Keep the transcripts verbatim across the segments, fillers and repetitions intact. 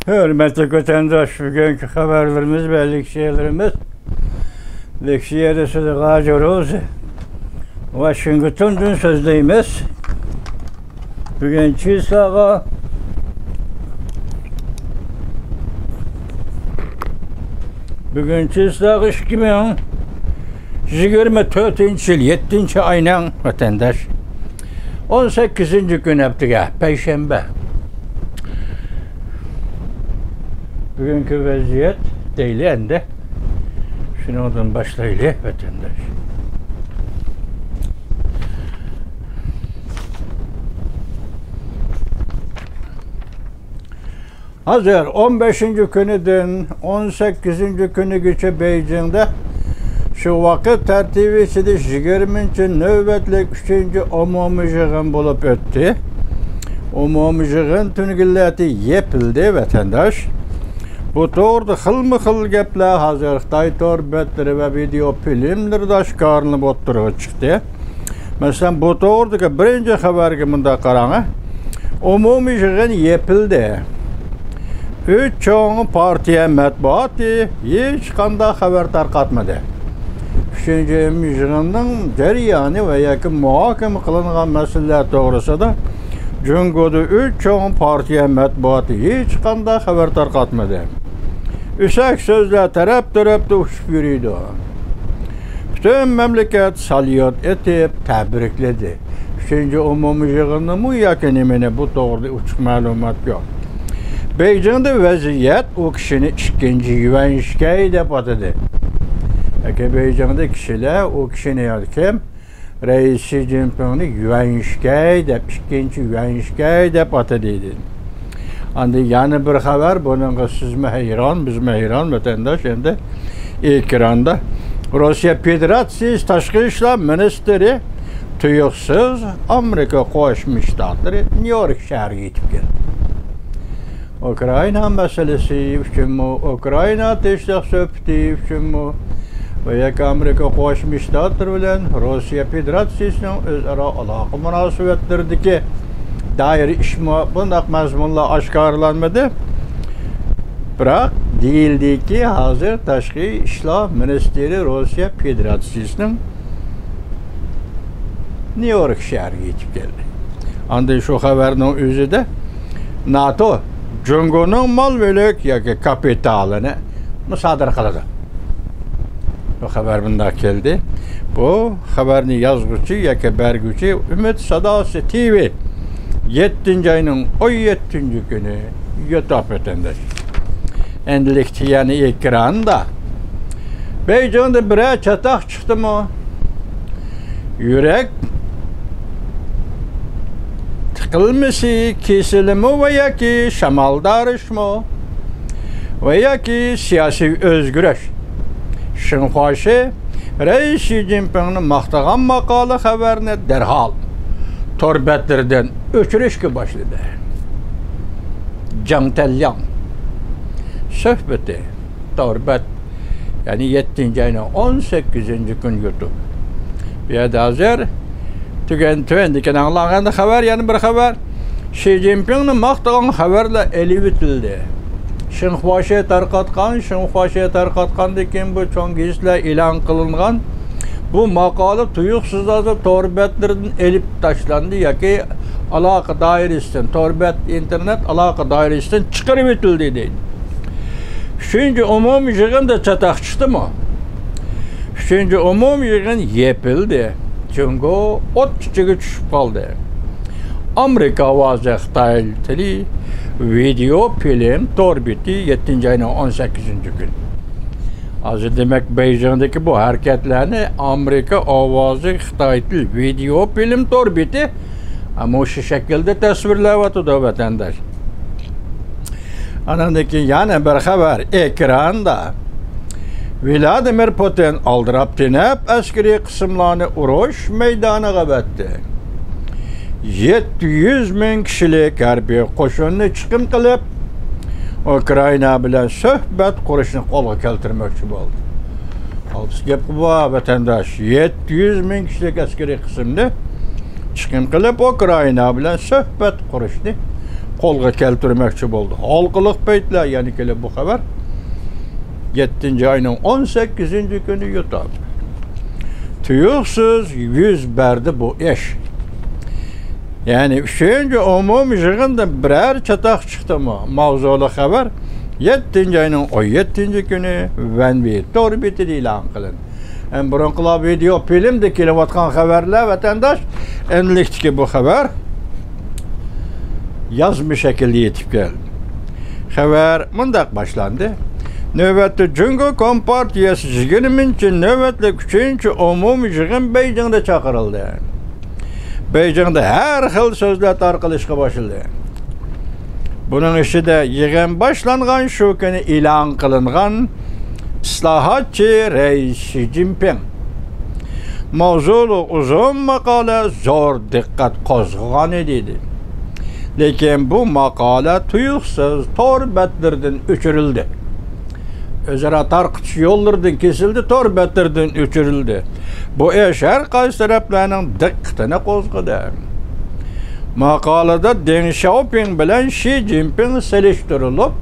ھۆرمەتلىك ۋەتەنداش، بۈگۈنكى خەۋەرلىرىمىز ۋە لېكسىيەلىرىمىز، لېكسىيەدە سىز غاجى روزى، ۋاشىنگتوندىن سۆزلەيمىز. بۈگۈن چىسلاغا، بۈگۈن چىسلاغا ئىككى مىڭ يىگىرمە تۆتىنچى يىل يەتتىنچى ئاينىڭ، ۋەتەنداش، ئون سەككىزىنچى كۈنى، ھەپتىگە پەيشەنبە. بۈگۈنكى ۋەزىيەت دەيلى ئەندى. شۇنىڭدىن باشلايلى، ۋەتەنداش. ھازىر ئون بەشىنچى كۈنىدىن ئون سەككىزىنچى كۈنىگىچە بېيجىڭدا شۇ ۋاقىت تەرتىپى ئىچىدە يىگىرمىنچى نۆۋەتلىك ئۈچىنچى ئومۇمىي يىغىن بولۇپ ئۆتتى. ئومۇمىي يىغىن تۈنۈگۈنلەردە يېپىلدى، ۋەتەنداش. بۇ توغرىدا خىلمۇ خىل گەپلەر ھازىر خىتاي تور بەتلىرى ۋە ۋىدېئو فىلىملىرىدا ئاشكارىلىنىپ ئوتتۇرىغا چىقتى. مەسىلەن، بۇ توغرىدىكى بىرىنچى خەۋەرگە مۇنداق قاراڭ. ئومۇمىي يىغىن يېپىلدى. ئۈچ چوڭ پارتىيە مەتبۇئاتى ھېچقانداق خەۋەر تارقاتمىدى. ئۈچىنچى ئومۇمىي يىغىننىڭ جەريانى ۋە ياكى مۇھاكىمە قىلىنغان مەسىلىلەر توغرىسىدا جۇڭگودا ئۈچ چوڭ پارتىيە مەتبۇئاتى ھېچقانداق خەۋەر تارقاتمىدى. ئۈسەك سۆزلەر تەرەپ-تەرەپتە ئۇچۇپ يۈرىدۇ. پۈتۈن مەملىكەت ساليۇت ئېتىپ تەبرىكلىدى. ئۈچىنچى ئومۇمىي يىغىننىمۇ ياكى نېمىنى، بۇ توغرىدا ئوچۇق مەلۇمات يوق. بېيجىڭدا ۋەزىيەت ئۇ كىشىنى ئىككىنچى يۈەنشىكەي دەپ ئاتىدى. ياكى بېيجىڭدا كىشىلەر ئۇ كىشىنى، ياكى كىم؟ رەئىس شى جىنپىڭنى يۈەنشىكەي دەپ، ئىككىنچى يۈەنشىكەي دەپ ئاتىدى. ئاندىن يەنە بىر خەۋەر، بۇنىڭغا سىزمۇ ھەيران، بىزمۇ ھەيران، ۋەتەنداش، ئەمدى ئېكراندا. روسىيە فېدېراتسىيىسى تاشقى ئىشلار مىنىستىرى تۇيۇقسىز ئامېرىكا قوشما شتاتلىرى نيۇ يورك شەھىرىگە يېتىپ كەلدى. ئۇكرائىنا مەسىلىسى ئۈچۈنمۇ، ئۇكرائىنا تىنچلىق سۆھبىتى ئۈچۈنمۇ ۋە ياكى ئامېرىكا قوشما شتاتلىرى بىلەن روسىيە فېدېراتسىيىسىنىڭ ئۆزئارا ئالاقە مۇناسىۋەتلىرىدىكى دائىرە ئىشمۇ بۇنداق مەزمۇنلار ئاشكارىلانمىدى. بىراق دېيىلدىكى، ھازىر تاشقى ئىشلار مىنىستىرى روسىيە فېدېراتسىيىسىنىڭ نيۇ يورك شەھىرىگە يېتىپ كەلدى. ئاندىن شۇ خەۋەرنىڭ ئۆزىدە ناتو جۇڭگونىڭ مال مۈلۈك ياكى كاپىتالىنى مۇسادىرە قىلىدۇ. بۇ خەۋەر مۇنداق كەلدى. بۇ خەۋەرنى يازغۇچى ياكى بەرگۈچى ئۈمىد ساداسى تىۋى، يەتتىنچى ئاينىڭ ئون يەتتىنچى كۈنى يۇتۇپ، ۋەتەنداش. ئەمدىلىكتە يەنە ئېكراندا بېيجىڭدا بىرەر چاتاق چىقتىمۇ؟ يۈرەك تىقىلمىسى كېسىلىمۇ ۋە ياكى شامالدارىشمۇ ۋە ياكى سىياسىي ئۆزگىرىش؟ شىنخۇاشى رەئىس شى جىنپىڭنى ماختىغان ماقالە خەۋەرنى دەرھال تور بەتلىرىدىن ئۆچۈرۈشكە باشلىدى. جاڭ تەنلياڭ سۆھبىتى، تور بەت، يەنى يەتتىنچى ئاينىڭ ئون سەككىزىنچى كۈنى يۇتۇپ. بۇ يەردە ھازىر تۈگەن، تۆۋەندىكى ئاڭلانغان خەۋەر، يەنە بىر خەۋەر. شى جىنپىڭنى ماختىغان خەۋەرلەر ئېلىۋېتىلدى. شىنخۇاشى تارقاتقان، شىنخۇاشى تارقاتقاندىن كېيىن بۇ چوڭ گېزىتلەر ئېلان قىلىنغان بۇ ماقالە تۇيۇقسىز ھازىر تور بەتلىرىدىن ئېلىپ تاشلاندى ياكى ئالاقە دائىرىسىدىن، تور بەت، ئىنتېرنېت ئالاقە دائىرىسىدىن چىقىرىۋېتىلدى دەيدۇ. ئۈچىنچى ئومۇمىي يىغىندا چاتاق چىقتىمۇ؟ ئۈچىنچى ئومۇمىي يىغىن يېپىلدى. جۇڭگو ئوت ئىچىگە چۈشۈپ قالدى. ئامېرىكا ئاۋازى خىتاي تىلى ۋىدېئو فىلىم تور بېتى، يەتتىنچى ئاينىڭ ئون سەككىزىنچى كۈنى. ھازىر دېمەك، بېيجىڭدىكى بۇ ھەرىكەتلەرنى ئامېرىكا ئاۋازى خىتاي تىل ۋىدېئو فىلىم تور بېتى مۇشۇ شەكىلدە تەسۋىرلەۋاتىدۇ، ۋەتەنداش. ئانىڭدىن كېيىن يەنە بىر خەۋەر ئېكراندا. ۋلادىمىر پۇتىن ئالدىراپ تېنەپ ئەسكىرىي قىسىملارنى ئۇرۇش مەيدانىغا ئەۋەتتى. يەتتە يۈز مىڭ كىشىلىك ھەربىي قوشۇننى چىقىم قىلىپ، ئۇكرائىنا بىلەن سۆھبەت قۇرۇشنى قولغا كەلتۈرمەكچى بولدى. ئالدىسى گەپ بار، ۋەتەنداش. يەتتە يۈز مىڭ كىشىلىك ئەسكىرىي قىسىمنى چىقىم قىلىپ، ئۇكرائىنا بىلەن سۆھبەت قۇرۇشنى قولغا كەلتۈرمەكچى بولدى. ھالقىلىق پەيتلەر، يەنە كېلىپ بۇ خەۋەر يەتتىنچى ئاينىڭ ئون سەككىزىنچى كۈنى يۇتۇپ، تۇيۇقسىز يۈز بەردى بۇ ئىش. يەنى ئۈچىنچى ئومۇمىي يىغىندىن بىرەر چاتاق چىقتىمۇ؟ ماۋزۇلۇق خەۋەر يەتتىنچى ئاينىڭ ئون يەتتىنچى كۈنى ۋەنۋى تور بېتىدە ئېلان قىلىندى. ئەمدى بۇرۇنقىلار ۋىدېئو فىلىمدە كېلىۋاتقان خەۋەرلەر، ۋەتەنداش، ئەمدىلىكتىكى بۇ خەۋەر يازما شەكىلدە يېتىپ كەلدى. خەۋەر مۇنداق باشلاندى: نۆۋەتتە جۇڭگو كومپارتىيەسى يىگىرمىنچى نۆۋەتلىك ئۈچىنچى ئومۇمىي يىغىن بېيجىڭدا چاقىرىلدى. بېيجىڭدا ھەر خىل سۆزلەر تارقىلىشقا باشلىدى. بۇنىڭ ئىچىدە يىغىن باشلانغان شۇ كۈنى ئېلان قىلىنغان ئىسلاھاتچى رەئىس شى جىنپىڭ ماۋزۇلۇق ئۇزۇن ماقالە زور دىققەت قوزغىغان ئىدى. لېكىن بۇ ماقالە تۇيۇقسىز تور بەتلىرىدىن ئۆچۈرۈلدى. ئۆزئارا تارقىتىش يوللىرىدىن كېسىلدى، تور بەتلىرىدىن ئۆچۈرۈلدى. بۇ ئىش ھەر قايسى تەرەپلەرنىڭ دىققىتىنى قوزغىدى. ماقالىدا دېڭ شياۋپىڭ بىلەن شى جىنپىڭ سېلىشتۇرۇلۇپ،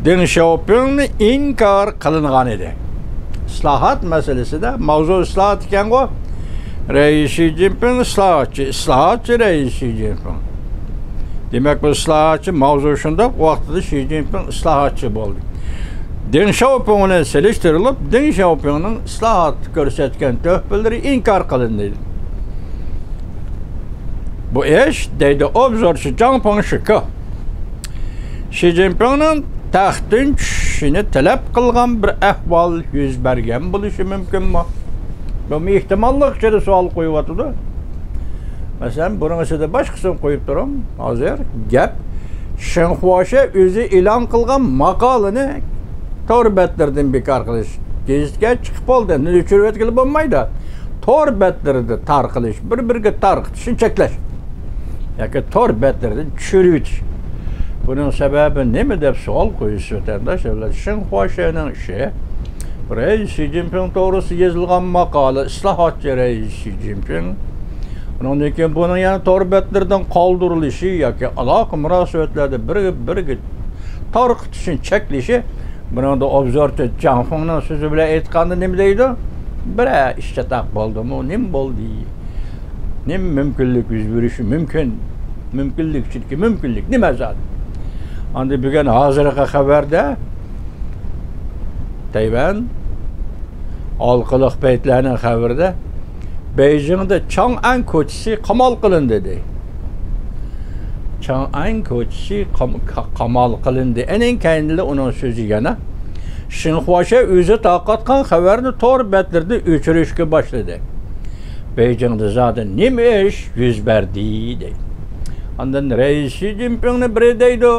دېڭ شياۋپىڭنى ئىنكار قىلىنغان ئىدى. ئىسلاھات مەسىلىسىدە، ماۋزۇ ئىسلاھات ئىكەنغۇ، رەئىس شى جىنپىڭ ئىسلاھاتچى، ئىسلاھاتچى رەئىس شى جىنپىڭ. دېمەك، بۇ ئىسلاھاتچى ماۋزۇ شۇنداق، ۋاقتىدا شى جىنپىڭ ئىسلاھاتچى بولدى. دېڭ شياۋپىڭ بىلەن سېلىشتۇرۇلۇپ، دېڭ شياۋپىڭنىڭ ئىسلاھاتتا كۆرسەتكەن تۆھپىلىرى ئىنكار قىلىندى. بۇ ئىش، دەيدۇ ئوبزورچى جاڭ فېڭشىكې، شى جىنپىڭنىڭ تەختتىن چۈشۈشىنى تەلەپ قىلغان بىر ئەھۋال يۈز بەرگەن بولۇشى مۇمكىنمۇ؟ بۇمۇ ئېھتىماللىق ئىچىدە سوئال قويۇۋاتىدۇ. مەسىلەن، بۇنىڭ ئىچىدە باشقىسىنى قويۇپ تۇرۇڭ. ھازىر گەپ شېنخۇاشې ئۆزى ئېلان قىلغان ماقالىنى تور بەتلىرىدىن بىكار قىلىش. گېزىتكە چىقىپ بولدى، ئەمدى ئۆچۈرۈۋەتكىلى بولمايدۇ. تور بەتلىرىدە تارقىلىش، بىر-بىرىگە تارقىتىشنى چەكلەش ياكى تور بەتلىرىدىن چۈشۈرۈۋېتىش. بۇنىڭ سەۋەبى نېمە دەپ سوئال قويىسىز، ۋەتەنداش ئەۋلاد؟ شېنخۇاشېنىڭ ئىشى، رەئىس شى جىنپىڭ توغرىسىدا يېزىلغان ماقالە، ئىسلاھاتچى رەئىس شى جىنپىڭ. ئۇنىڭدىن كېيىن بۇنى يەنە تور بەتلىرىدىن قالدۇرۇلۇشى ياكى ئالاقە مۇناسىۋەتلەردە بىر-، بىرگە تارقىتىشنى چەكلىشى. بۇنىڭدا ئوبزورچى جاڭ فېڭنىڭ سۆزى بىلەن ئېيتقاندا نېمە دەيدۇ؟ بىرەر ئىش چاتاق بولدىمۇ؟ نېمە بولدى؟ نېمە مۇمكىنلىك يۈز بېرىشى مۇمكىن؟ مۇمكىنلىك ئىچىدىكى مۇمكىنلىك نېمە زادى؟ ئاندىن بۈگۈن ھازىرقى خەۋەردە تەيۋەن ھالقىلىق پەيتلەرنىڭ خەۋىرىدە بېيجىڭدا چاڭئەن كوچىسى قامال قىلىندى، دەيدۇ. چاڭئەن كوچىسى قام-، قا-، قامال قىلىندى. ئەنىڭ كەينىدىن ئۇنىڭ سۆزى يەنە شېنخۇاشې ئۆزى تارقاتقان خەۋەرنى تور بەتلىرىدە ئۆچۈرۈشكە باشلىدى. بېيجىڭدا زادى نېمە ئىش يۈز بەردى، دەيدۇ. ئاندىن رەئىس شى جىنپىڭنى بىرى دەيدۇ،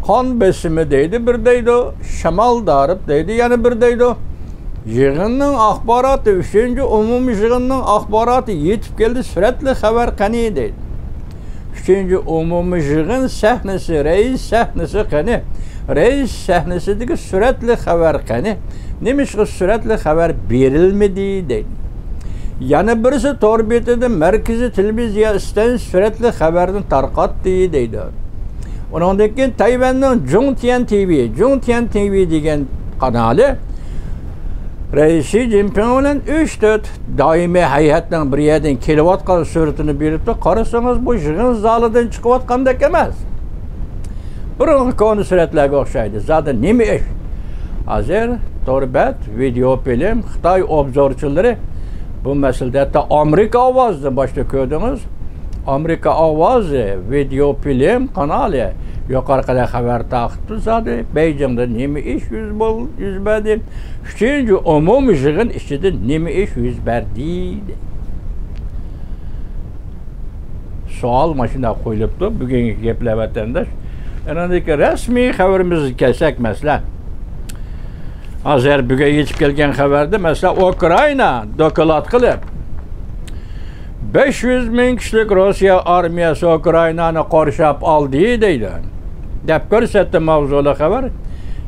قان بېسىمى دەيدۇ، بىر دەيدۇ، شامال دارىپ دەيدۇ، يەنە بىر دەيدۇ. يىغىننىڭ ئاخباراتى، ئۈچىنچى ئومۇمىي يىغىننىڭ ئاخباراتى يېتىپ كەلدى، سۈرەتلىك خەۋەر قېنى، دەيدۇ. ئۈچىنچى ئومۇمىي يىغىن سەھنىسى، رەئىس سەھنىسى قېنى؟ رەئىس سەھنىسىدىكى سۈرەتلىك خەۋەر قېنى؟ نېمىشقا سۈرەتلىك خەۋەر بېرىلمىدى، دەيدۇ. يەنە بىرسى تور بېتىدە مەركىزىي تېلېۋىزىيە ئىستانسىسى سۈرەتلىك خەۋەرنى تارقاتتى، دەيدۇ. ئۇنىڭدىن كېيىن تەيۋەننىڭ جۇڭتيەن تىۋى، جۇڭتيەن تىۋى دېگەن قانالى رەئىس شى جىنپىڭ بىلەن ئۈچ تۆت دائىمىي ھەيئەتنىڭ بىر يەردىن كېلىۋاتقان سۈرىتىنى بېرىپتۇ. قارىسىڭىز، بۇ يىغىن زالىدىن چىقىۋاتقاندەك ئەمەس. بۇرۇنقى كونا سۈرەتلەرگە ئوخشايدۇ. زادى نېمە ئىش؟ ھازىر تور بەت، ۋىدېئو فىلىم، خىتاي ئوبزورچىلىرى بۇ مەسىلىدە، ھەتتا ئامېرىكا ئاۋازىنى باشتا كۆردىڭىز. ئامېرىكا ئاۋازى ۋىدېئو فىلىم قانالى يۇقىرىقىدەك خەۋەر تارقىتىپتۇ. زادى بېيجىڭدا نېمە ئىش يۈز بول-، يۈز بەردى؟ ئۈچىنچى ئومۇمىي يىغىن ئىچىدە نېمە ئىش يۈز بەردى؟ سوئال ماشۇنداق قويۇلۇپتۇ. بۈگۈنكى گەپلەر، ۋەتەنداش. ئەنىڭدىكى رەسمىي خەۋىرىمىزگە كەلسەك، مەسىلەن، ھازىر بۈگۈن يېتىپ كەلگەن خەۋەردە، مەسىلەن، ئۇكرائىنا دوكلات قىلىپ، بەش يۈز مىڭ كىشىلىك روسىيە ئارمىيەسى ئۇكرائىنانى قورشاپ ئالدى، دەيدۇ. دەپ كۆرسەتتى ماۋزۇلۇق خەۋەر.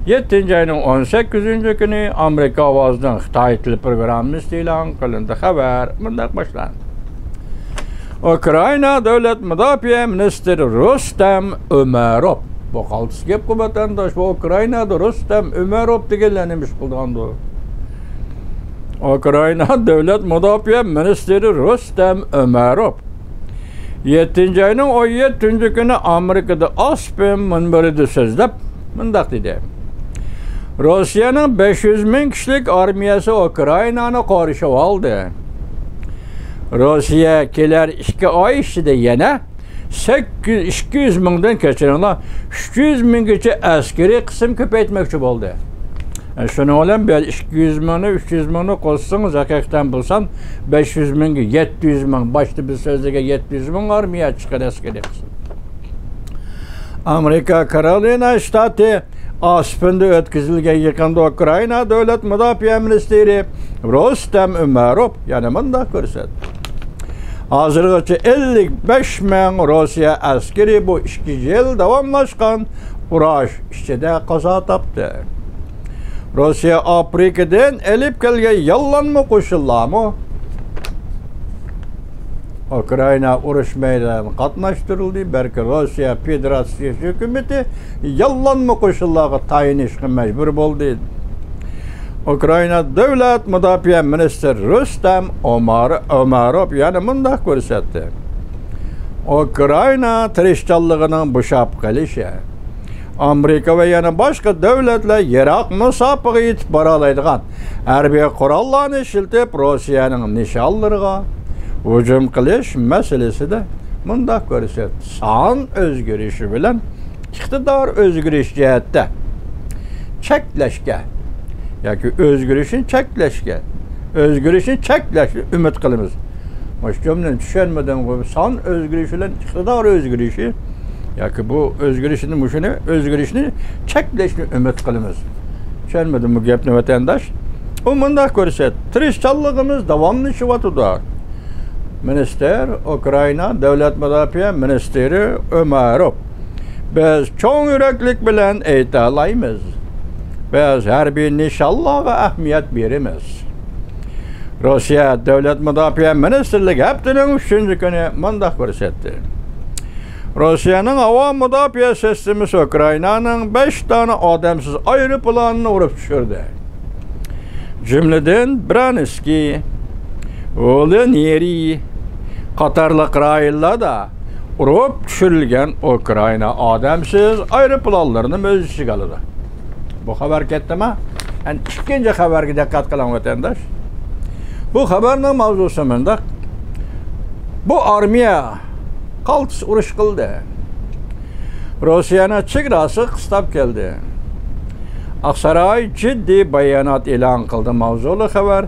يەتتىنچى ئاينىڭ ئون سەككىزىنچى كۈنى ئامېرىكا ئاۋازىنىڭ خىتاي تىل پروگراممىسىدا ئېلان قىلىندى. خەۋەر مۇنداق باشلاندى. ئۇكرائىنا دۆلەت مۇداپىئە مىنىستىرى رۇستەم ئۆمەروف. بۇ قالتىس گەپقۇ، ۋەتەنداش. بۇ ئۇكرائىنادا رۇستەم ئۆمەروف دېگەنلەر نېمە ئىش قىلىدىغاندۇ؟ ئۇكرائىنا دۆلەت مۇداپىئە مىنىستىرى رۇستەم ئۆمەروف يەتتىنچى ئاينىڭ ئون يەتتىنچى كۈنى ئامېرىكىدا ئاسپېن مۇنبىرىدە سۆزلەپ مۇنداق دېدى: «روسىيەنىڭ بەش يۈز مىڭ كىشىلىك ئارمىيەسى ئۇكرائىنانى قورشىۋالدى. روسىيە كېلەر ئىككى ئاي ئىچىدە يەنە سەككىز، ئىككى يۈز مىڭدىن، كەچۈرۈڭلار، ئۈچ يۈز مىڭگىچە ئەسكىرىي قىسىم كۆپەيتمەكچى بولدى.» شۇنىڭ بىلەن بۇ يەردە ئىككى يۈز مىڭنى، ئۈچ يۈز مىڭنى قوشسىڭىز، ھەقىقەتەن بولسام، بەش يۈز مىڭگە يەتتە يۈز مىڭ، باشتا بىز سۆزلىگەن يەتتە يۈز مىڭ ئارمىيە چىقىدۇ، ئەسكىرىي قىسىم. ئامېرىكا كارولىنا شتاتى ئاسپېندا ئۆتكۈزۈلگەن يىغىندا ئۇكرائىنا دۆلەت مۇداپىئە مىنىستىرى رۇستەم ئۆمەروف يەنە مۇنداق كۆرسەتتى: «ھازىرغىچە ئەللىك بەش مىڭ روسىيە ئەسكىرى بۇ ئىككى يىل داۋاملاشقان ئۇراش ئىچىدە قازا تاپتى. روسىيە ئافرىقىدىن ئېلىپ كەلگەن ياللانما قوشۇنلارمۇ ئۇكرائىنا ئۇرۇش مەيدانىغا قاتناشتۇرۇلدى. بەلكى روسىيە فېدېراتسىيەسى ھۆكۈمىتى ياللانما قوشۇنلارغا تايىنىشقا مەجبۇر بولدى.» ئۇكرائىنا دۆلەت مۇداپىئە مىنىستىرى رۇستەم ئومار-، ئوماروف يەنە مۇنداق كۆرسەتتى: «ئۇكرائىنا تىرىشچانلىقىنىڭ بوشاپ قېلىشى، ئامېرىكا ۋە يەنە باشقا دۆلەتلەر يىراق مۇساپىگە يېتىپ بارالايدىغان ھەربىي قوراللارنى ئىشلىتىپ، روسىيەنىڭ نىشانلىرىغا ھۇجۇم قىلىش مەسىلىسىدە مۇنداق كۆرسەتتى: سان ئۆزگىرىشى بىلەن ئىقتىدار ئۆزگىرىش جەھەتتە چەكلەشكە ياكى ئۆزگىرىشنى چەكلەشكە، ئۆزگىرىشنى چەكلەشنى ئۈمىد قىلىمىز.» مۇشۇ جۈملىنى چۈشەنمىدىمغۇ. سان ئۆزگىرىشى بىلەن ئىقتىدار ئۆزگىرىشى ياكى بۇ ئۆزگىرىشنى، مۇشۇنى ئۆزگىرىشنى چەكلەشنى ئۈمىد قىلىمىز. چۈشەنمىدىم بۇ گەپنى، ۋەتەنداش. ئۇ مۇنداق كۆرسەتتى: تىرىشچانلىقىمىز داۋاملىشىۋاتىدۇ. مىنىستىر، ئۇكرائىنا دۆلەت مۇداپىئە مىنىستىرى ئۆمەروف: «بىز چوڭ يۈرەكلىك بىلەن ئېيتالايمىز، بىز ھەربىي نىشانلارغا ئەھمىيەت بېرىمىز.» روسىيە دۆلەت مۇداپىئە مىنىستىرلىكى ھەپتىنىڭ ئۈچىنچى كۈنى مۇنداق كۆرسەتتى: روسىيەنىڭ ھاۋا مۇداپىئە سىستېمىسى ئۇكرائىنانىڭ بەش دانە ئادەمسىز ئايروپىلانىنى ئۇرۇپ چۈشۈردى. جۈملىدىن برانسكىي، ۋولىنېرى قاتارلىق رايونلاردا ئۇرۇپ چۈشۈرۈلگەن ئۇكرائىنا ئادەمسىز ئايروپىلانلىرىنىمۇ ئۆز ئىچىگە ئالىدۇ. بۇ خەۋەر كەتتىما؟ ئەنە ئىككىنچى خەۋەرگە دىققەت قىلىڭ، ۋەتەنداش. بۇ خەۋەرنىڭ ماۋزۇسى مۇنداق: بۇ ئارمىيە قالتىس ئۇرۇش قىلدى. روسىيەنىڭ چېگراسى قىستاپ كەلدى. ئاقساراي جىددىي بايانات ئېلان قىلدى. ماۋزۇلۇق خەۋەر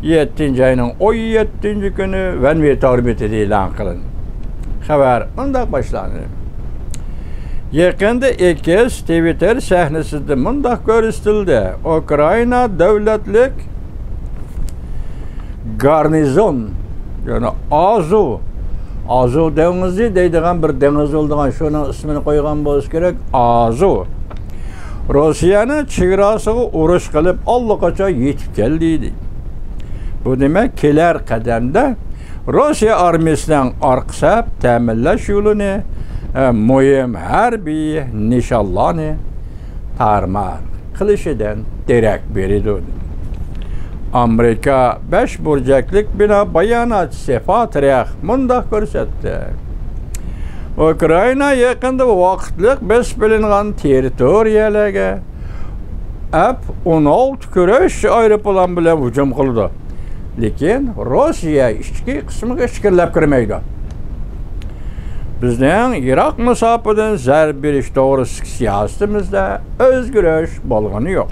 يەتتىنچى ئاينىڭ ئون يەتتىنچى كۈنى ۋەنۋى تور بېتىدە ئېلان قىلىندى. خەۋەر مۇنداق باشلاندى. يېقىندا ئېكس، تىۋىتتېر سەھنىسىدە مۇنداق كۆرسىتىلدى: ئۇكرائىنا دۆلەتلىك گارنىزون، يەنى ئازۇ، ئازۇ دېڭىزى دەيدىغان بىر دېڭىز بولىدىغان، شۇنىڭ ئىسمىنى قويغان بولسا كېرەك، ئازۇ، روسىيەنىڭ چېگراسىغا ئۇرۇش قىلىپ ئاللىقاچان يېتىپ كەلدى، دېدى. بۇ دېمەك، كېلەر قەدەمدە روسىيە ئارمىيىسىنىڭ ئارقا سەپ تەمىنلەش يولىنى، ئە، مۇھىم ھەربىي نىشانلارنى تارمار قىلىشىدىن دېرەك بېرىدۇ. ئامېرىكا بەش بۇرجەكلىك بىنا باياناتچىسى فاتېرىخ مۇنداق كۆرسەتتى: ئۇكرائىنا يېقىندا ۋاقىتلىق بېسىپ ئېلىنغان تېررىتورىيەلەرگە ئەپ ئون ئالتە كۈرەش ئايروپىلان بىلەن ھۇجۇم قىلىدۇ. لېكىن روسىيە ئىچكى قىسمىغا ئىچكىرىلەپ كىرمەيدۇ. بىزنىڭ يىراق مۇساپىدىن زەربە بېرىش توغرىسىدىكى سىياسىتىمىزدە ئۆزگىرىش بولغىنى يوق.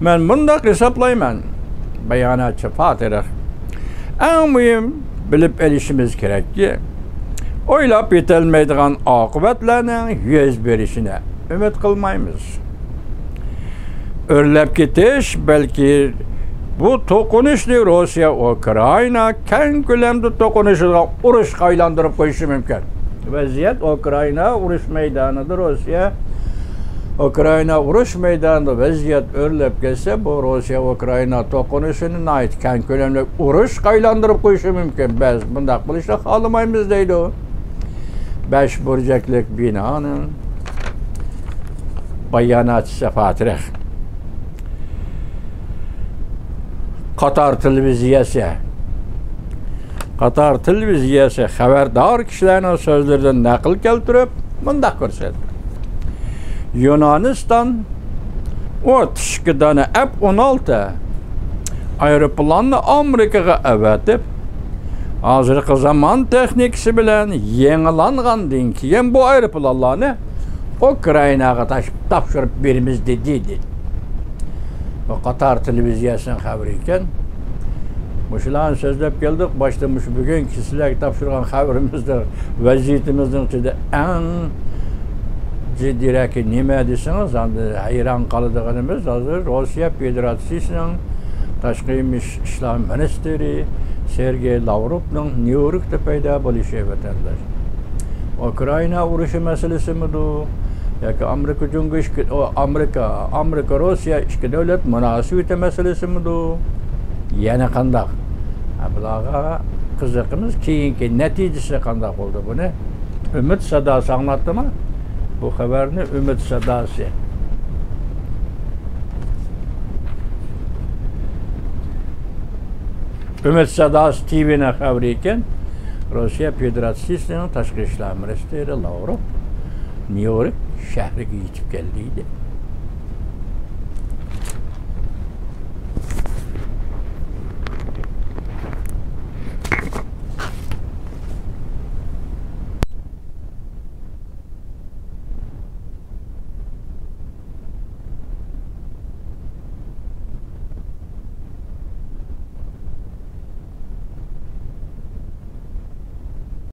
مەن مۇنداق ھېسابلايمەن، باياناتچى فاتېرىخ، ئەڭ مۇھىم بىلىپ ئېلىشىمىز كېرەككى، ئويلاپ يېتەلمەيدىغان ئاقىۋەتلەرنىڭ يۈز بېرىشىنى ئۈمىد قىلمايمىز. ئۆرلەپ كېتىش، بەلكى بۇ توقۇنۇشنى روسىيە ئۇكرائىنا كەڭ كۆلەمدە توقۇنۇشىدىغان ئۇرۇشقا ئايلاندۇرۇپ قويۇشى مۇمكىن. ۋەزىيەت ئۇكرائىنا ئۇرۇش مەيدانىدا روسىيە ئۇكرائىنا ئۇرۇش مەيدانىدا ۋەزىيەت ئۆرلەپ كەتسە، بۇ روسىيە ئۇكرائىنا توقۇنۇشىنى ناھايىتى كەڭ كۆلەملىك ئۇرۇشقا ئايلاندۇرۇپ قويۇشى مۇمكىن. بىز بۇنداق بولۇشىنى خالىمايمىز، دەيدۇ بەش بۇرجەكلىك بىنانىڭ باياناتچىسى فاتىرىخ. قاتار تېلېۋىزىيەسى، قاتار تېلېۋىزىيەسى خەۋەردار كىشىلەرنىڭ سۆزلىرىدىن نەقىل كەلتۈرۈپ مۇنداق كۆرسەتتى: يۇنانىستان ئوتتۇز ئىككى دانە ئەپ ئون ئالتە ئايروپىلاننى ئامېرىكىغا ئەۋەتىپ، ھازىرقى زامان تېخنىكىسى بىلەن يېڭىلانغاندىن كېيىن بۇ ئايروپىلانلارنى ئۇكرائىناغا تاش-، تاپشۇرۇپ بېرىمىز، دېدى، دېدى. بۇ قاتار تېلېۋىزىيەسىنىڭ خەۋىرى ئىكەن. مۇشۇلارنى سۆزلەپ كەلدۇق. باشتا مۇشۇ بۈگۈنكى سىلەرگە تاپشۇرغان خەۋىرىمىزدە، ۋەزىيىتىمىزنىڭ ئىچىدە ئەڭ جىددىيرەكى نېمە دېسىڭىز، ئاندىن ھەيران قالىدىغىنىمىز ھازىر روسىيە فېدېراتسىيىسىنىڭ تاشقى ئىش-، ئىشلار مىنىستىرى سېرگېي لاۋروفنىڭ نيۇ يوركتا پەيدا بولۇشى، ۋەتەنداش. ئۇكرائىنا ئۇرۇشى مەسىلىسىمىدۇ؟ ياكى ئامېرىكا جۇڭگو ئىككى، ئۇ، ئامېرىكا، ئامېرىكا روسىيە ئىككى دۆلەت مۇناسىۋىتى مەسىلىسىمىدۇ؟ يەنە قانداق؟ ھە، بۇلارغا قىزىقىمىز. كېيىنكى نەتىجىسى قانداق بولدى بۇنى؟ ئۈمىد ساداسى ئاڭلاتتىما؟ بۇ خەۋەرنى ئۈمىد ساداسى. ئۈمىد ساداسى تىۋىنىڭ خەۋىرى ئىكەن. روسىيە فېدېراتسىيىسىنىڭ تاشقى ئىشلار مىنىستىرى لاۋروف نيۇ يورك شەھىرىگە يېتىپ كەلدى، دېدى.